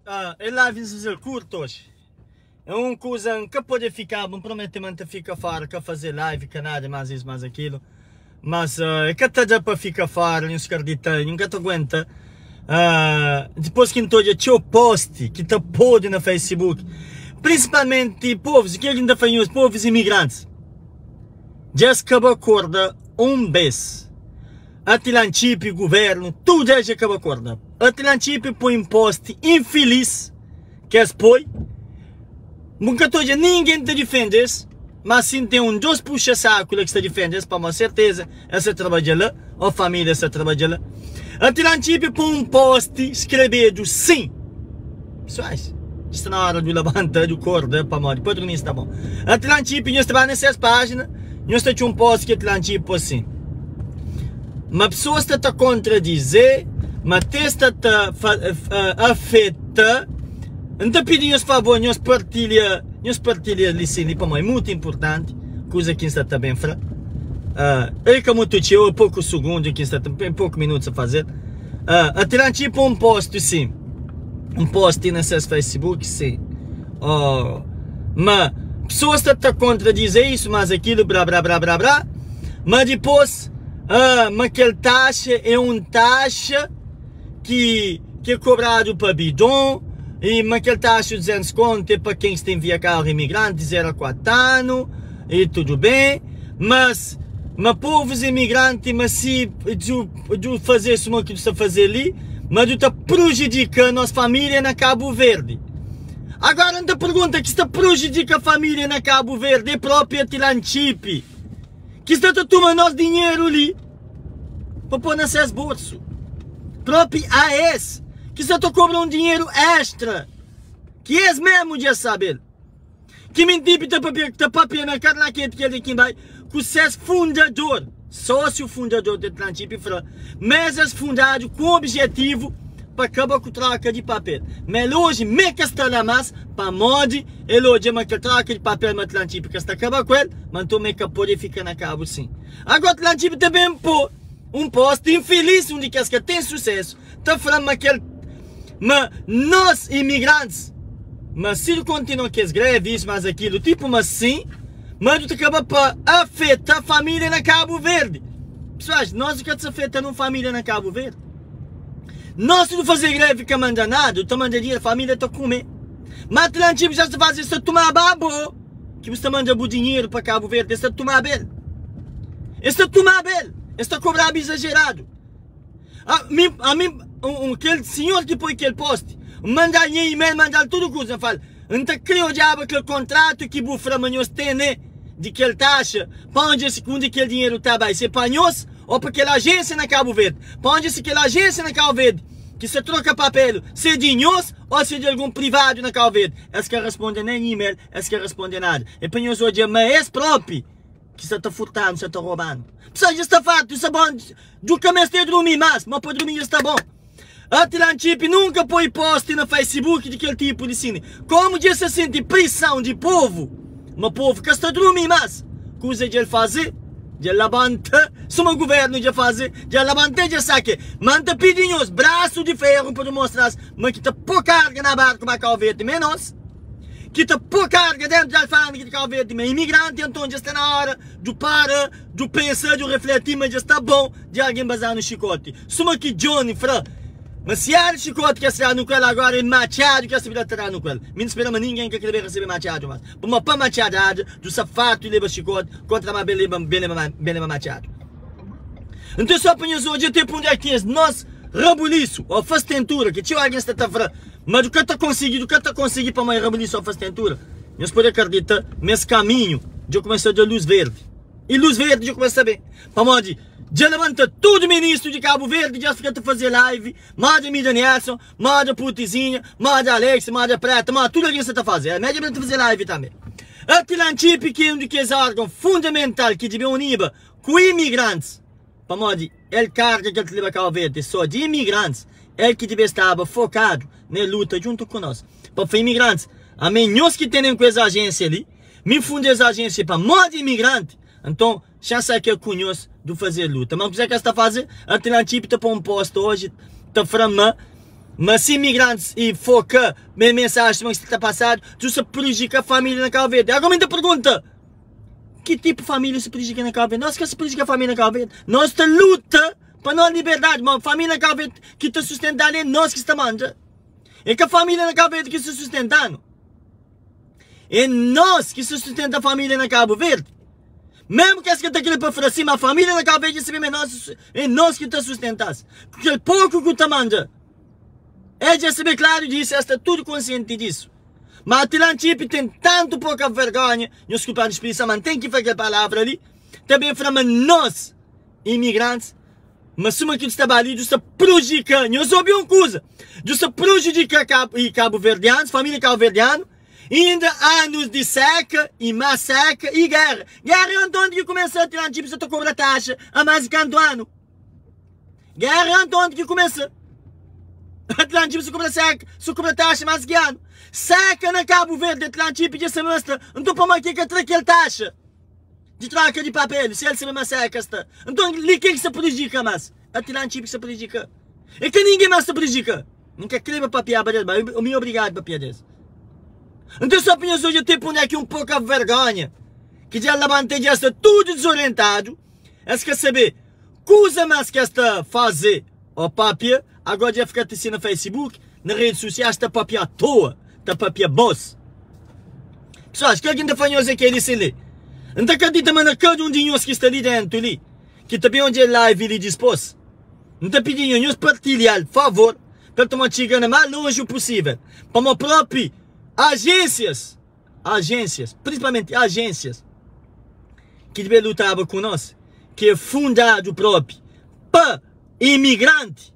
Ah, é live n fazel curto hoje. É um kuza n ka pode fikaba, n promete ma n ta fika fora ka fazer live, ka nada, mais isso, mais aquilo. Mas é ka ta da pa fika fora, nhos kardita, n ka ta aguenta. Dipôs ki n ta odja txeu post ki ta podu na Facebook, principalmente povus, kel ki n ta fla nhos, povus imigrantis, dja es kaba korda un bes. Atilantipi, guvernu, tudu es dja kaba korda. Atilantipi poi un post infilis ki es poi. Bu ka ta odja ningen ta difende es, ma sin ten un dos puxa saku la ki sta difende es, pamodi serteza es ta trabadja la, o familia sta trabadja la. Atilantipi poi un post skrebedu sin. Pesoas, sta na ora di labanta di korda pamodi pa durmi sta bon. Atlantipi, nhos ta ba na ses pajina, nhos ta atxa un post ki Atlantipi poi sin. Ma pesoas sta ta kontradize, ma te sta ta afeta. N ta pidi nhos favor, nhos partilha, nhos partilha li sin li pamodi é mutu inpurtanti kuza ki N sta ta ben fla. El ka mutu txeu, é poku sugundu ki N sta ta, poku minutu sta faze-l. Atlantipi poi un post sin. Un post na ses Facebook sim oh ma pessoas sta ta contradize isso mas aquilo bra bra bra bra bra ma dipos ah ma kel taxa é um taxa ki ki é cobrado pa bidon e ma kel taxa 200 conto é pa quem sta envia carro imigrante de 0 a 4 ano e tudo bem mas ma povos imigrante ma si Du faze suma ki du sta faze li, ma du ta prujidika nos familia na Kabu Verdi. Agora N ta pergunta ki sta prujidika familia na Kabu Verdi é propi Atilantipi ki sta ta tuma nos dinheru li pa po na ses bolsu. Propi AS ki sta ta kobra un dinheru extra ki es mesmu dja sabe-l. Ki mintipi ta papia ta papia na karnaketi kel di kin bai ku ses fundador, sósiu fundador di Atlantipi fla ma es es fundadu ku objetivu pa kaba ku troka di papel. Ma el oji me ka sta la mas pamodi el odja ma kel troka di papel ma Atlantipi ka sta kaba ku el, ma nton me ka pode fika na kabu sin. Ago Atlantipi ta ben po un posti infilis undi kes ka ten susesu ta fla ma kel ma nos imigrantis ma si nu kontinua kes grevi isu mas akilu tipo ma sim ma nu ta kaba pa afeta familia na Cabo Verde pessoas nos nu ka ta afeta nun familia na Cabo Verde nos si nu faze grevi ka manda nada nu ta manda dinheru familia ta kume ma Atlantico ja sta faze es ta tumaba abo ki bu sta manda bu dinheru pa Cabo Verde es ta tumaba el es ta tumaba el es ta kobraba izajeradu. Ami, ami, un, kel sinhor ki poi kel post, N manda-l nha email, manda-l tudu kuza, N fala, N ta kre odjaba kel kontratu ki bu fla ma nhos tene di kel taxa, pa onde esse, undi kel dinheru ta bai, se pa nhos o pa kel ajênsia na Kabu Verdi, pa onde se kel ajênsia na Kabu Verdi ki sta troka papel, se di nhos o se di algun privadu na Kabu Verdi. Es ka responde nen email, es ka responde nada. É pa nhos odja ma es propi ki sta ta furtanu, sta ta robanu. Pessoal dja sta fartu, sta bon, du ka meste drumi mas, ma pa drumi dja sta bon. Atlantip nunka poi post na Facebook di kel tipu di sini. Komu dja sta sinti prisão di povu, ma povu ka sta drumi mas. Kuza dja el faze, dja labanta, suma guvernu dja faze, dja labanta dja sake. Ma N ta pidi nhos brasu di feru pa nu mostra-s ma ki ta po karga na barku ba Kau Verdi menos. Ki ta po karga dentu di alfandegi di Kau Verdi ma imigranti anton dja sta na ora du para du pensa du refleti ma dja sta bon di algen baza-nu xikoti suma ki Johnny fra ma si era xikoti ki es tra-nu ku el agora e matxadu ki es ta bira tra-nu ku el mi N spera ma ningen ka kre ben resebe matxadu mas pamodi pa matxadada du sta fartu di leba xikoti kontra ma ben leba ben leba matxadu Nton so pa nhos odja te pa undi é ki es nos rabulisu o fastentura ki txeu algen sta ta fra Ma du ka ta konsigi, du ka ta konsigi pamodi rabulisu o fastentura. Nhos pode akardita ma es kaminhu dja kumesa da lus verdi. I lus verdi dja kumesa ben. Pamodi dja labanta tudu ministru di Kabu Verdi dja fika ta faze live, moda Mida Nelson, moda Putizinha, moda Alex, moda Preta, moda tudu algen sa ta faze. Ami dja ben ta faze live tanbe. Atilantipi ki é un di kes orgon fundamental ki debe uniba ku imigrantis. Pamodi el karga ki el ta leba Kau Verdi é só di imigrantis, el ki debe staba fokadu na luta djuntu ku nos pa fla imigrantis, Amén nhos ki tenen ku es ajensia li, mi funda es ajensia pamodi imigranti, nton xansa ke ku nhos du faze luta. Ma kuzé ki es ta faze? Atlantip ta pon post oji ta fla ma. Ma si imigrantis i foka me mensaji sima ki sta ta pasadu, tu sta prejudika família na Cabo Verde. Agora mi ta pergunta, ki tipu família sta prejudika na Cabo Verde? Nos ka sta prejudika família na Cabo Verde. Nos ta luta pa nos liberdadi, ma família na Cabo Verde ki ta sustentadu é nos ki sta manda. É ka família na Cabo Verde ki sta sustentanu. É nos ki sta sustenta família na Cabo Verde. Mesmo kes ki ta kre pa fla si, ma família na Cabo Verde sabe ma é nos, é nos ki ta sustenta-s. Ku kel poku ku ta manda. É dja sabe klaru disso, es sta tudu konsienti disso. Ma Atilan Chip ten tantu poka vergonha, nhos kulpa di sprisa, ma N ten ki fla kel palavra li, ta ben fla ma nos, imigrantis, ma suma ki du sta ba li, du sta prujika, nhos obi un kuza, du sta prujudika kabuverdianus, família kabuverdianu, Inda anus di seka i más seka i géra. Géra é antonti ki kumesa Atilanti sa ta kobra taxa a más di kantu anu. Géra é antonti ki kumesa Atilanti sa kobra seka, sa kobra taxa más ki anu. Seka na Kabu Verdi Atilanti dja sabe ma sta. Nton pamodi ki ka tra kel taxa di troka di papel si el sabe ma seka sta. Nton li ken ki sta prejudika más? Atilanti ki sta prejudika. É ka ningen más sta prejudika. N ka kreba papiaba des, ma mi obrigadu papia des. Nton só pa nhos odja tepu undi ki un poka vergonha ki dja labanta dja sta tudu dizorientadu, es ka sabe kuza mas ki es ta faze o papia, agora dja fika ta si na Facebook, na redes sosiais ta papia atoa, ta papia bos. Pessoas, kel ki N ta fla nhos é kel li si li. N ta kridita ma na kada un di nhos ki sta li dentu li, ki ta ben odja live li dispos, N ta pidi nho, nhos partilha-l, favor, pa el toma txiga na más lonji pusível, pamodi própi ajénsias, ajénsias, prinsipalmenti ajénsias ki debe lutaba ku nos, ki é fundadu própi pa imigranti,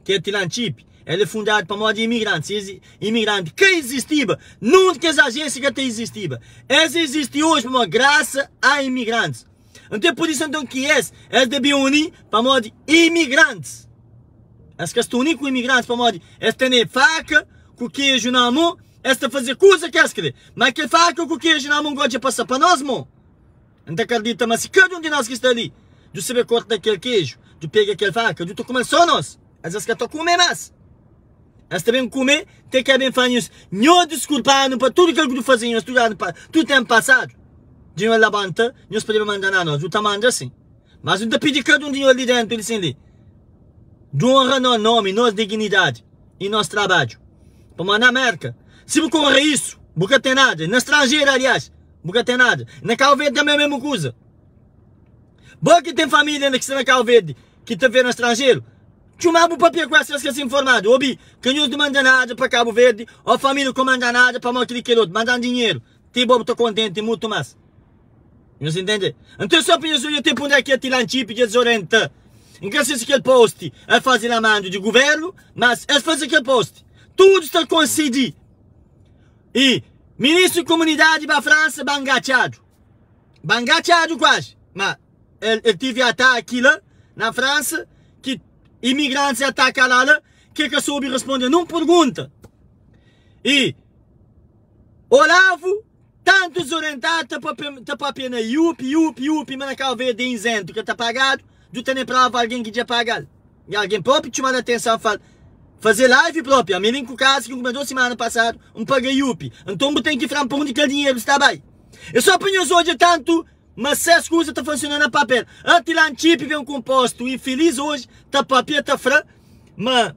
ki é Tilantxipi, el é fundadu pamodi imigranti, si es imigranti ka izistiba, nun di kes ajénsia ka ta izistiba. Es izisti oji pamodi grasa a imigrantis. Nton é pur isu nton ki es, es debe uni pamodi imigrantis. Es ka sta uni ku imigrantis pamodi es tene faka ku keju na mon, es ta faze kuza ki es kre. Ma kel faka ku keju na mon gosi dja pasa pa nos mon. N ta kardita ma si kada un di nos ki sta li, du sabe korta kel keju, du pega kel faka, du ta kume-l so nos. Es es ka ta kume mas. Es ta ben kume te ki ben fla nhos, Nho diskulpa-nu pa tudu kel ki nu faze nhos tudu anu tudu tenpu pasadu. Di nho labanta, nhos podeba manda na nos. Nu ta manda sin. Mas nu ta pidi kada un di nho li dentu li sin li, di onra no nomi, nos dignidadi i nos trabadju. Pamodi na Merka, si bu ka onra isu, bu ka ten nada. Na stranjeru, alias, bu ka ten nada. Na Kabu Verdi tanbe é mesmu kuza. Bo ki ten familia ki sta na Kabu Verdi, ki ta vive na stranjeru, Txuma bu papia ku es es ka sta informadu. Obi, ka nhos di manda nada pa Kabu Verdi o familia ko manda nada pamodi kili kel otu mandan dinheru ti bo bu ta kontenti mutu mas. Nhos intende? Nton so pa nhos odja tempu undi ki Atilan Chip dja dizorienta. N ka se si kel post el faze na mandu di guvernu, mas el faze kel post. Tudu sta konsidi. I ministru di komunidadi ba Fransa ba ngatxadu. Ba ngatxadu kuazi, ma El, el tive ataki la na Fransa ki imigrantis ataka la la ke ka soube responde nun pergunta. I Olavo tantu desorientadu ta papia, ta papia na iup, iup, iup, ma na Cabo Verde é isento ke ta pagadu, du ta ne prova algen ki dja pagal. E algen propi txomal atenson fal faze live propi, ami li ku kaza ki N kume 2 simana pasadu, N paga iup. Nton bu ten ki fla-m pa undi kel dinheru sta bai. É só pa nhos odja tantu Ma ses kuza ta funsiona na papel. Atilan Txipi ben ku un postu infilis oji ta papia ta fra ma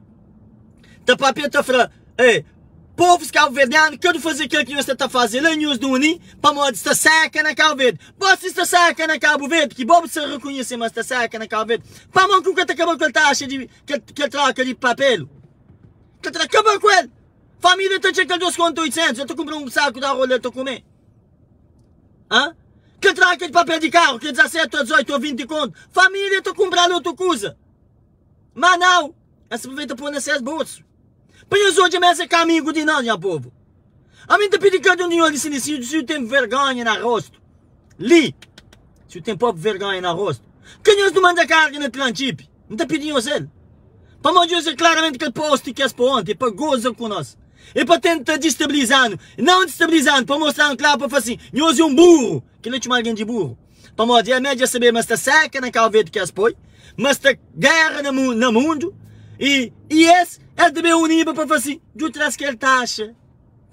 ta papia ta fra eh povus kabuverdianu ka du faze kel ki nhos sta ta faze la nhos duni pamodi sta seka na Kabu Verdi. Bo si sta seka na Kabu Verdi ki bo bu sa rekonhese ma sta seka na Kabu Verdi pamodi ki bu ka ta kaba ku el taxa di kel kel troka di papelu ka ta kaba ku el familia ta txeka kel 2 kontu 800 el ta kunpra un saku di arroz el ta kume. Hã? Kel troka di papel di karu ki é 17 ou 18 ou 20 kontu, família ta kunpra-l otu kuza. Má nau, es aproveita pô na ses bolsu. Pa nhos odja ma es é ka amigu di nos, nha povu. Ami N ta pidi kada un di nhos li si si si u ten vergonha na rostu, li, si u ten propi vergonha na rostu, ka nhos nu manda karga na Tlantxipi. N ta pidi nhos el. Pamodi nhos é klaramenti kel posti ki es pô onti é pa goza ku nos. É pa tenta distabiliza-nu. Nau distabiliza-nu, pa mostra-nu klaru, pa fla sin, nhos é un buru. Kel-li é txoma algen di buru. Pamodi el mê dja sabê ma sta seka na Kau Verdi ki es poi, ma sta géra na mundu. I i es, es debe uniba pa fasi du tras kel taxa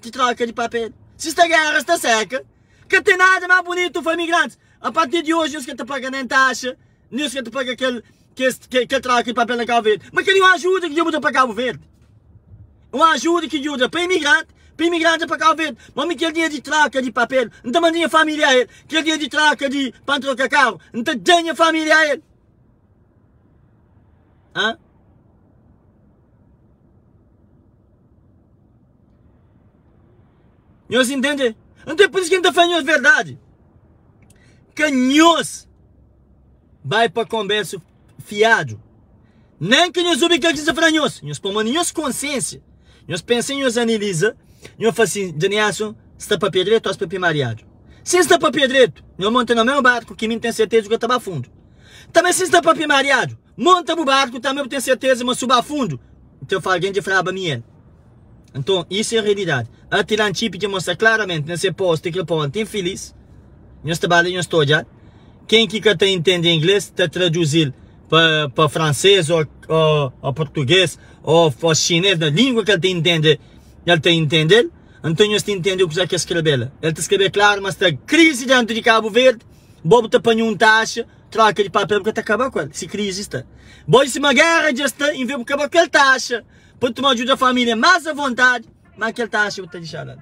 di troka di papel. Si sta gera sta seka, ka ten nada mas bunitu fa imigrantis. A partir di oji nhos ka ta paga nen taxa, nhos ka ta paga kel kel troka di papel na Cabo Verde. Ma kel-li un ajuda ki dja bu da pa Cabo Verde. Un ajuda ki djuda pa imigranti, pa imigranti pa Cabo Verde. Ma mi kel dia di troka di papel, N ta manda nha familia a el. Kel dia di troka di pa N troka karu, N ta da nha familia a el. Hã? Nhos intende? Então é por isso que N ta fla nhos verdade. Ka nhos bai pa konbersu fiadu. Nen ki nhos obi kel ki N sta fla nhos, nhos pô mô na nhos konsiensia, nhos pensa i nhos analiza, nhos fla si Danielson sta papia dretu ô sta papia mariadu. Si N sta papia dretu, nhos monta na mesmu barku ki mi, N ten serteza ku el ta ba fundu. Tanbê si N sta papia mariadu, monta bu barku tanbê bu ten serteza ma su ba fundu, N ta fla algen dja flaba mi el. Nton, isu é realidadi. Atilan Txipi dja mostra klaramenti na se post kel ponti infilis. Nhos ta ba la nhos ta odja. Ken ki ka ta intende ingles ta traduzi-l pa pa fransês ô ô português ô ô xinês na língua ki el ta intende el ta intende-l. Nton nhos ta intende kuzê ki el skrebe la. El ta skrebe klaru ma sta krizi dentu di Kabu Verdi, bo bu ta panha un taxa, troka di papel bu ka ta kaba ku el si krizi sta. Bo di sima géra dja sta, inve bu kaba ku el taxa. Pa tuma ajuda família más avontadi, má kel taxa bu ta dixa la.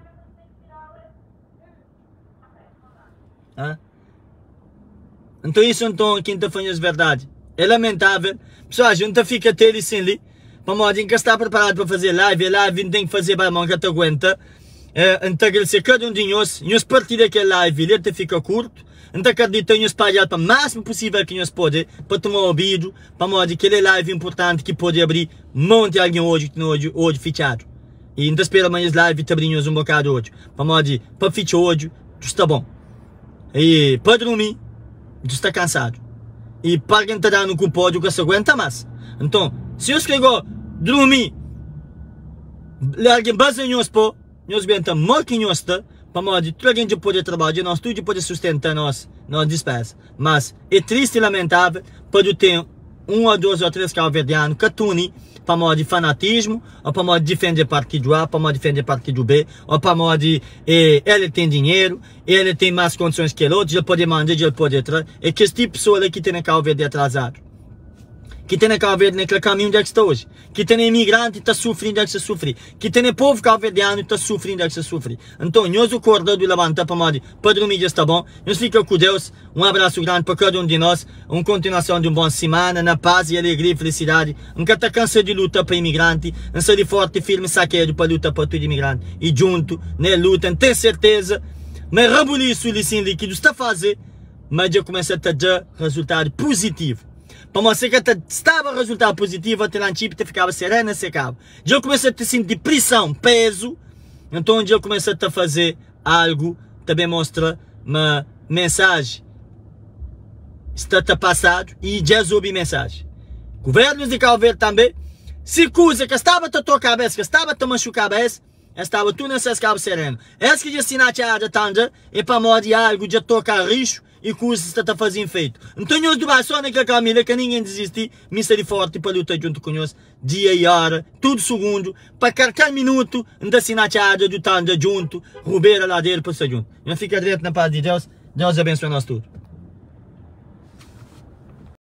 Hã? Então isso então quem ta fla nhos verdade. É lamentável. Pessoal, a gente ta fica até ali sem li. Pamodi N ka sta preparado pa fazer live, é live N tem que fazer ba mão ka ta aguenta. É, N ta agradecer cada um de nhos. Nhos partilha kel live li, el ta fica curto. N ta acredita nhos espalhar pa máximo possível que nhos pode pa toma ouvido. Pamodi kel é live importanti ki pode abri monti algen odju ki ten odju odju fitxadu. I N ta spera ma es live ta abri nhos un bokadu odju. Pamodi pa fitxa odju dju sta bon. I pa drumi dju sta kansadu. I pa algen ta danu ku pó dju ka sa aguenta mas. Nton, si nhos kre go drumi, le algen baza nhos pó, nhos aguenta mo ki nhos sta, pamodi tudu algen dja pode trabadja, nos tudu dja pode sustenta nos nos dispesa. Mas é triste e lamentável pa du ten un ou dos ou tres kauverdianu ka tuni pamodi fanatismu ou pamodi difende partidu A, pamodi difende partidu B, ou pamodi el ten dinheru, el ten mas kondisons ki kel otu, dja el pode manda, dja el pode tra. É kes tipu pesoa la ki ten na Kau Verdi atrasadu, ki ten na Kau Verdi na kel kaminhu undi é ki sta oji. Ki tene imigranti ta sufri inda ki sa sufri. Ki tene povu kauverdianu ta sufri inda ki sa sufri. Nton, nhos du korda, du labanta pamodi pa durmi dja sta bon. Nhos fika ku Deus. Un abrasu grandi pa kada un di nos. Un kontinuason di un bon simana na pas i alegria i felisidadi. N ka ta kansa di luta pa imigranti. N sta di forti, firmi, sakedu pa luta pa tudu imigranti. I djuntu ne luta, N ten serteza ma rabulisu li sin li ki du sta faze ma dja kumesa ta da razultadu puzitivu. Pamodi si ka ta staba rezultadu puzitivu, Atilan Txipi ta fikaba serenu na se kabu. Dja el kumesa ta sinti prison, pezu, nton dja el kumesa ta faze algu ta ben mostra ma mensaji sta ta pasadu i dja es obi mensaji. Guvernus di Kau Verdi tanbe, si kuza ka staba ta tokaba es, ka staba ta maxukaba es, es staba tudu na ses kabu serenu. Es ki dja sina txada tanda e pamodi algu dja toka rixu i kuzas sta ta faze infeitu. Nton nhos du ba so na kel kaminhu la, ka ningen dizisti, mi sta di forti pa luta djuntu ku nhos dia i ora, tudu sugundu, pa kalker minutu N ta sina txada du ta anda djuntu, rubera, ladera pa sta djuntu. Nhos fika dretu na pas di Deus, Deus abensua nos tudu.